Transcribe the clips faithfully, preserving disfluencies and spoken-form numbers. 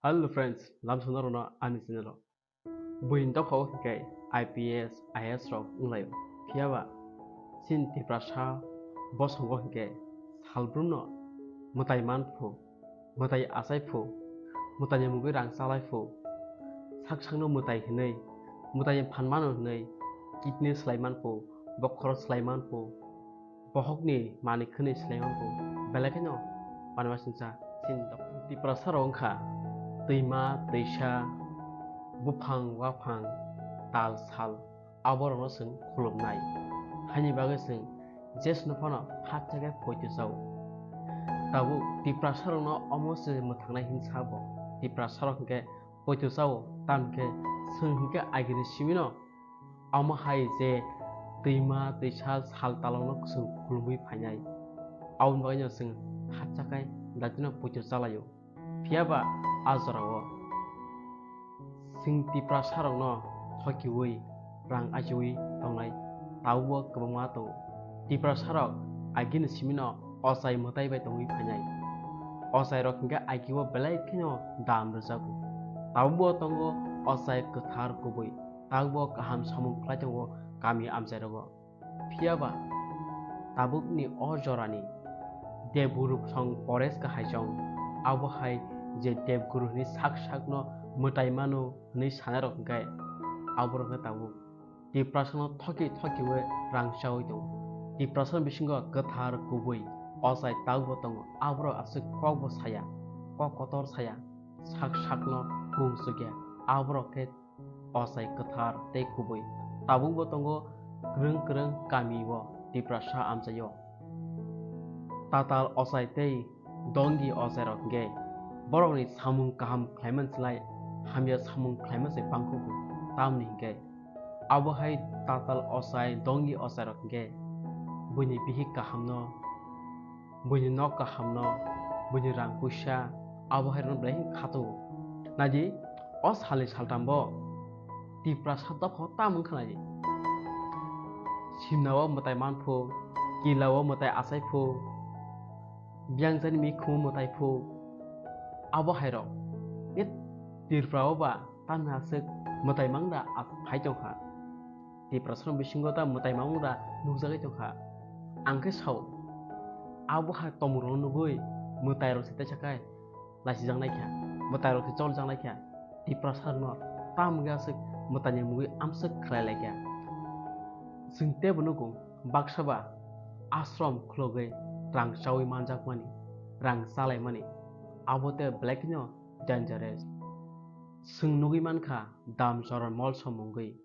Hello friends, lamsonarokno ani channel o. Buini dokhao hinkhe I P S, I A S rok wnglaio. Phiyaba chini Tiprasa bosongo hinkhe salbrumno mwtai manphu, mwtai achaiphu, mwtaini mungwi rang chalaiphu, sak sakno mwtai hinwi, mwtaini phan mano hinwi kidney swlai manphu, bokhoro swlai manphu, bohokni manwi khwnwi swlai manphu, belai kheno panima singcha chini dophani Tiprasa rok wngkha twima, twisa, buphang, waphang, tal, sal, aborokno chwng khulumnai. Haini bagwi chwng jesno phano phatsa khe poito chao. Tabuk Tiprasa rokno omo se mwthangnai hin sabo. Tiprasa rok hinkhe poito chao, tamokhe chwng hinkhe agini simino omo hai je twima, twisa, sal talokno chwng khulumwi phainai. Aboni bagwino chwng phatsa khe daitino poito chalaio. Phiyaba a jorao chwng Tiprasa rokno thokiwi rang achiwi tongnai tabukbo kwbangma tongo. Tiprasa rok agini simino ochai mwtai bai tongwi phainai. Ochai rok hinkhe agio belai kheno dam rwjago. Tabukbo tongo ochai kwthar kubui. Tabukbo kaham samung khlai tongo kami amchai rogo. Phiyaba tabukni o jorani Devguru song Pores kahai chong, abo hai je Devguru hwnwi sak sakno mwtai mano hwnwi sanai rok hinkhe aborok khe tabuk Tiprasano thoki thokiwi rang chawi tongo. Tiprasani bisingo kwthar kubui ochai tabukbo tongo. Aborok aswk kokbo saya, kok kotor saya, sak sakno kung chukya. Aborok khe ochai kwthar tei kubui. Tabukbo tongo kwrwng kwrwng kamio Tiprasa amchaio. Tatal ochai tei dongi ochai rok hinkhe borokni samung kaham khlaimani slai hamya samung khlaima se bangkhugo. Tamni hinkhe abo hai tatal ochai, dongi ochai rok hinkhe buini bihik kahamno, buini nok kahamno, buini rang puisa, abo hai rokno belai khe khato. Naidi, o salni saltambo Tiprasa dophao tamo wngkha naidi. Simnao mwtai manphu, kilao mwtai achaiphu, biyangjani mikhumo mwtaiphu, abo hai rok. E Tripura o ba tamni aswk mwtai mangda phai tongkha. Tiprasarok bisingo ta mwtai mangda nukjagwi tongkha. Ang khe sao, abo hai tongmungrokno nugwi mwtairok se teisa khe lachijaknai kha, mwtairok se cholijaknai kha. Tiprasarokno tamo khe aswk mwtaini mungwi amswk khlai lai kha. Chwng teibo nugo, baksa ba ashram khulogwi rang chawi manjakmani, rang chalaimani, abo tei belai kheno dangerous. Chwng nugwi mankha Damcharan Molsom mungwi.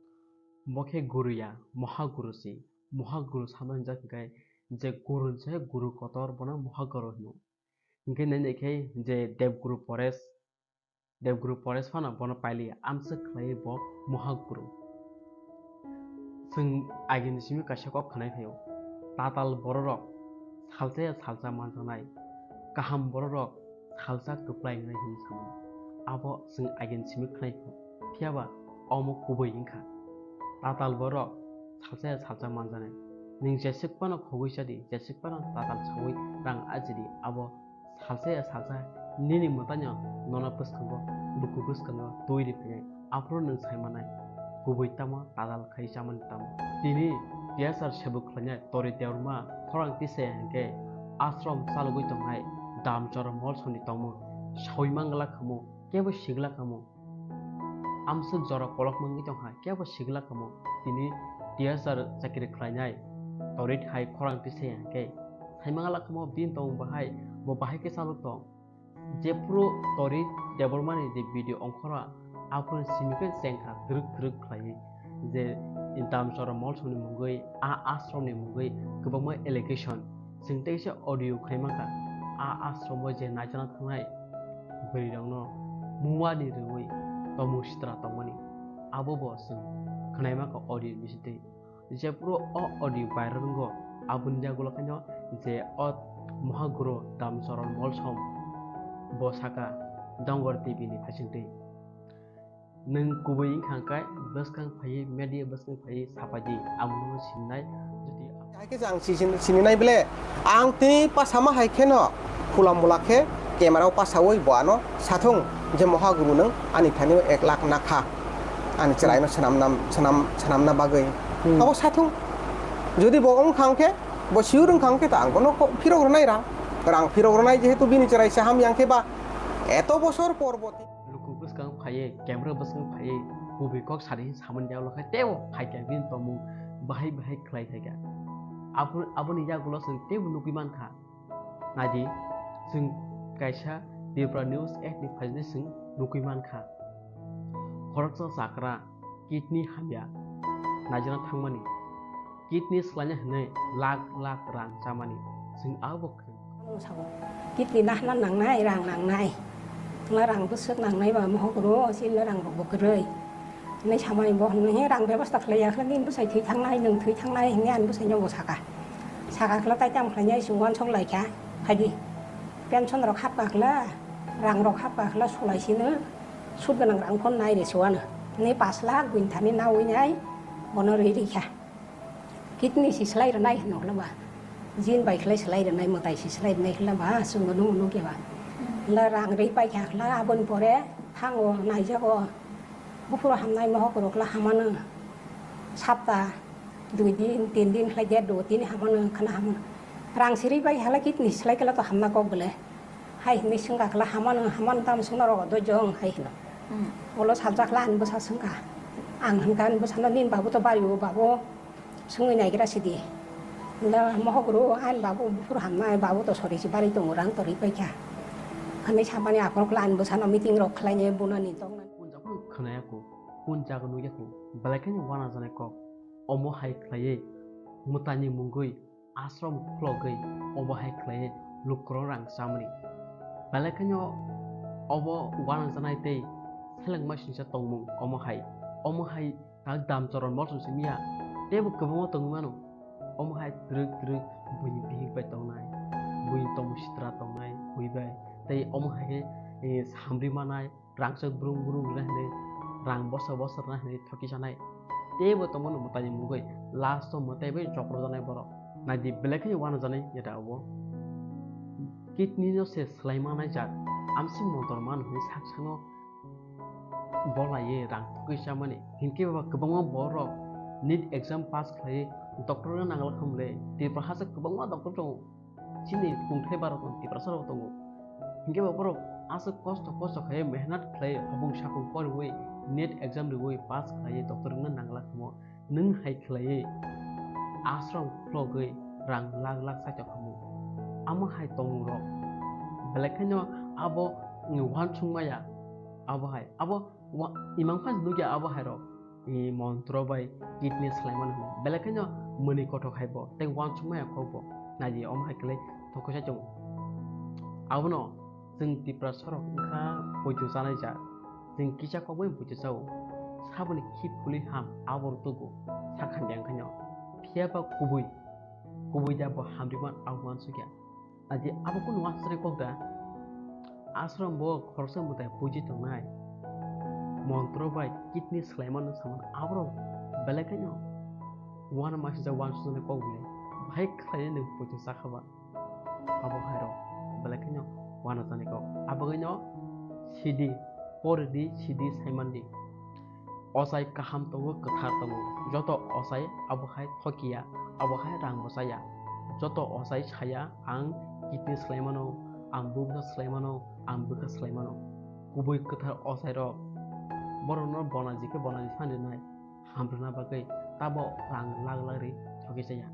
Bo khe guru ya, mohaguru si. Mohaguru sama hinjak hinkhe je guru se guru kotor bono mohaguru hino. Hinkhe nini khe je Devguru Pores, Devguru Pores phano bono pailiya, amswk khlaiwi bo mohaguru. Chwng agini simi kaisa kok khwnai phaio, tatal bororok salsa ya salsa manjaknai, kaham bororok salsa kwplai wngnai hwnwi samani. Abo chwng agini simi khwnai phaio. Phiyaba omo kubui wngkha. Tatal borok salsa ya salsa manjaknai. Nwng jeswk phano khogwi chadi, jeswk phano tatal sawi rang ajidi, abo salsa ya salsa nini mwtaino nono bwskango, buku bwskango twi riphainai. Aphuru nwng sai manai, kubui tamo tatal khai chamani tamo. Tini T S R sebuk khlainai Tori Debbarma khorang tisaya hinkhe ashram chalogwi tongnai Damcharan Molsomni tongmung sawi mangla khamu, kebo sigla khamu. Amswk jora kolok mangwi tongkha, kebo sigla khamu. Tini T S R chakiri khlainai Torit hai khorang tisaya hinkhe sai mangla khamu bini tongmung bahai, bo bahai khe chalok tong. Jephuru Tori Debbarmani je video ongkhora, aphuru simi khe chengkha twrwk twrwk khlaiwi je Damcharan Molsomni mungwi, a ashramni mungwi kwbangma allegation. Chwng teisa audio khwnai mankha, a ashram o je naisana thangnai bwrwirokno muwani rwui tomung sitra tongmani, abo bo chwng khwnai mankha audio bisingtwi. Jephuru o audio viral wngo, aboni yagulo khaino je o mohaguru Damcharan Molsom bo saka Dongor T V ni phaisingtwi. Nwng kubui wngkha khe bwskang phaiwi, media bwskang phaiwi sapai di, ang nono sinai. Jodi hai khe ang sini, sininai ble, ang tini pasama hai kheno khulam bwla khe camera o pasawi bo ano sathung. Je moha guru nwng ani thani ek lakh nakha ani chwraino swnamna, swnam, swnamna bagwi. Hmm. Abo sathung. Jodi bo wngkha hwnkhe, bo sure wngkha hwnkhe to ang bono ko-, phirok rwnai rang. Rang phirok rwnai jehetu bini chwrai se hamya hwnkhe ba eto bosor por bo. Luku bwskang phaiwi, camera bwskang phaiwi, kubui kok sari samani jagalo khe teibo phaikha bini tongmung bahai bahai khlai khaikha. Abo, aboni yagulo chwng teibo nugwi mankha. Naidi, chwng kaisa Tripura News Act ni phaisni chwng nugwi mankha. Khoroksa chakra kidney hamya naijana thangmani, kidney swlaina hwnwi lakh lakh rang chamani, chwng abo kwrwng. Ano sabo, kidney nahna nangnai, rang nangnai. Wngla rang bwswk nangnai ba mohok rw, chini rang rok bo kwrwi. Hinwi samani bo hinwi he rang bebosta khlai ya khe nini bwsai thwi thangnai, nwng thwi thangnai hinwi ani bwsai no bo saka. Saka khle tai tamo khlainai chwng uansuk lai kha, phaidi. Pension rok hapkha khle, rang rok hapkha khle sulai sino, sud gwnang rang phone nai re se uano. Hinwi pash lakh buini thani naui nai, bono rwi rikha. Kidney si slai rwnai hwno hwla ba. Jin bai khlai slai rwnai, mwtai si slai rwnai hwla ba, chwng bo nung nung khe ba. Hwla rang rwi pai kha hwla, aboni pore thango naijago. Buphuru hamnai mohok rok hwla hamano. Sapta dui din, tin din khlai de do, tini hamano, khana hamano. Rang si rwi pai hwla kidney slai khe hwla to hamna kok bwle. Hai hinwi swngkha khe hwla hamano, hamano tamo swngna rok do jong hai hwno. Hmm. Ulo saljak hwla ani bwsa swngkha. Ang hwnkha ani bwsano nini babu to bari o babu. Swngwi naigra sidi. Hwla mohok rw ani babu buphuru hamnai, babu to sori si bari tongo, rang to rwi paikha. Hinwi samani aphuru kla ani bwsano meeting rok khlainai bunani tongnani. Kun jaga khwnaya kho, kun jaga nukya kho, belai kheno uanajanai kok. Omo hai khlaiwi mwtaini mungwi ashram khulogwi omo hai khlaiwi lukurok rang chamani. Belai kheno obo uanajanai tei selengma singcha tongmung omo hai. Omo hai Kak dam choron mol song simi ya. Teibo kwbangma tongwi mano. Omo hai twrwk twrwk buini bihik bai tongnai, buini tongmung sitra tongnai, bui bai. Tei omo hai khe, eh, samri manai, rangchak brung brung rwna hinwi, rang bosa bosa rwna hinwi thoki sanai. Teibo tongmano mwtaini mungwi, last o mwtai bai chokro janai borok. Naidi belai khe uanajanai ya da obo. Kidney no se swlai manai jak, amsi montor man hinwi sak sango. Bo laiwi rang thugwi chamani. Hinkhe ba kwbangma borok NEET exam pass khlaiwi doctor wngna nanglak khamle. Tripura haste kwbangma doctor tongo. Chini kungthai baro tongo, Tiprasa rok tongo. Hinkhe ba borok aswk kosto kosto khlaiwi mehnat khlaiwi hopung sapung poriwi NEET exam riwi pass khlaiwi doctor wngna nanglak kamo. Nwng hai khlaiwi ashram khulogwi rang lakh lakh saito khamu. Amo hai tongmung rok belai kheno abo uansukmaya. Abo hai abo wa-, imang phai nukya abo hai rok. I montro bai kidney swlaimano hwnwi belai kheno mwnwi kothok hai bo tei uansukmaya kok bo. Naidi omo hai khlai thokoi sai tongo. Abono chwng Tiprasa rok wngkha poito chanai jaat. Chwng kisa kokbai buitu chao. Saboni khip khulwi ham aboro tugo. Sakha de wngkhaino. Phiya ba kubui. Kubui da bo hamrikma abo uansukya. Adi abo kunu uansuknai kok da. Ashram bo khoroksa mwtai puji tongnai. Montro bai kidney swlaimano samano aborok belai khaino. Uanama sijak uansuknai kok bwle. Bahai khlainai nwng buitu chakha ba. Abo hai rok belai kheno uanajani kok. Abagwino sidi, poridi, sidi, saimandi. Ochai kaham tongo, kwthar tongo. Joto ochai abo hai thokiya, abo hai rang bo chaya. Joto ochai saya, ang kidney swlaimano, ang bubsa swlaimano, ang bwkha swlaimano. Kubui kwthar ochai rok borokno bonaji khe bonaji sanrinai. Hamrwna bagwi tabo rang lak lak ri thoki chaya.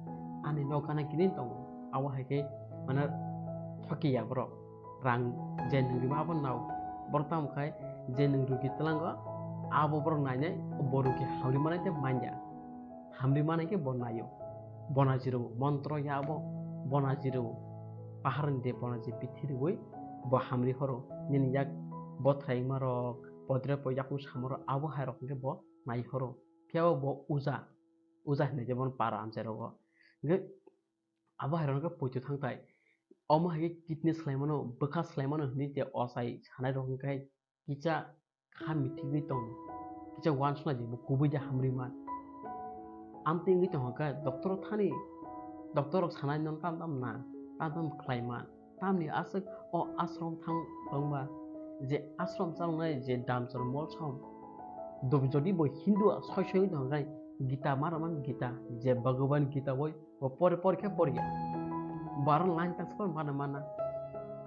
Ani nok gana gini tongo, abo hai khe mane thoki ya borok. Rang je nwng rima abo nao. Borok tamo khai je nwng rugi twlango, abo borok nainai bo rugi hamri manai tei manya. Hamri manai khe bo naio. Bonaji rwo, montro ya abo bonaji rwo. Paharni de bonaji bithi rwui bo hamri horo. Nini yak bothrai wngma rok, podre po yakung samo rok abo hai rok hwnkhe bo nai horo. Phiya bo, bo uja, uja hinwi je bono para amchai rogo. Hwnkhe abo hai rokno khe poito thang tai. Omo hai khe kidney swlaimano, bwkha swlaimano hinwi je ochai sanai rok hwnkhe kisa kha mitigwi tong, kisa uansuknai di bo kubui de hamrwi man. Amtwi wngwi tong khe doctor thani, doctor rok sanai nono tam tam na, tam tam khlai man. Tamni aswk o ashram thang tongba, je ashram chaloknai, je damchor mol sao, do-, jodi bo Hindu soi soi wngwi tongkha, Gita ma rwmani Gita, je Bhagavad Gita boi, bo pore pore khe porya. Bo aro line tangsa phano mana mana.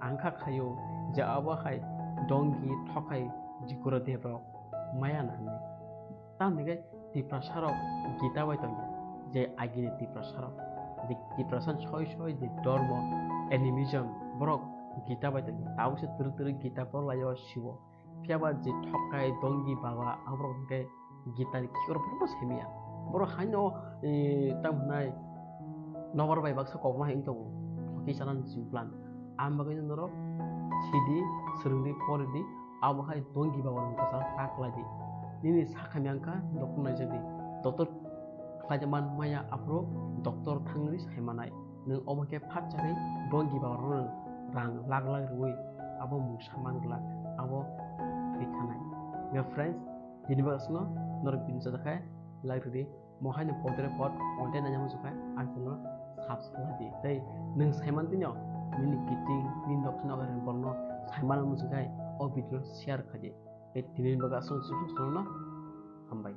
Ang kha khaio je abo hai dongi thokai jikuro debrok maya na hinwi. Tamni khe Tiprasarok Gita bai tongya, je agini Tiprasarok, je Tiprasa soi soi je dormo, animism, borok Gita bai tongya. Tabukse twrwk twrwk Gita porlaio sibo. Phiya ba je thokai dongi baba aborok hwnkhe Gita ni khikrok borokno semiya. Borok haino, eh, tamo hwnai nobar bai baksa kokma hai wng tongo, thoki chanani chwng plan. Ang bagwi norok sidi, swrwngdi, poridi, abo hai dongi baba rok bwsa ta khlai di. Nini sakha miyang kha doctor naijak di. Doctor khlai man maya aphuru doctor thangwi sai manai. Nwng omo khe phat chagwi dongi baba rok rang lakh lakh rwui abo mungsa man glak, abo thwi thanai. Nga friends, tini bagwi aswkno norok bini chajak khe like rwdi. Mo haino podre pod content naina muchung khe ang channel subscribe di. Tei nwng saiman tino nini kiting, nini nokha nokha borokno saiman muchung khe o video share khaidi. Tei tini bagwi aswk sukno hambai.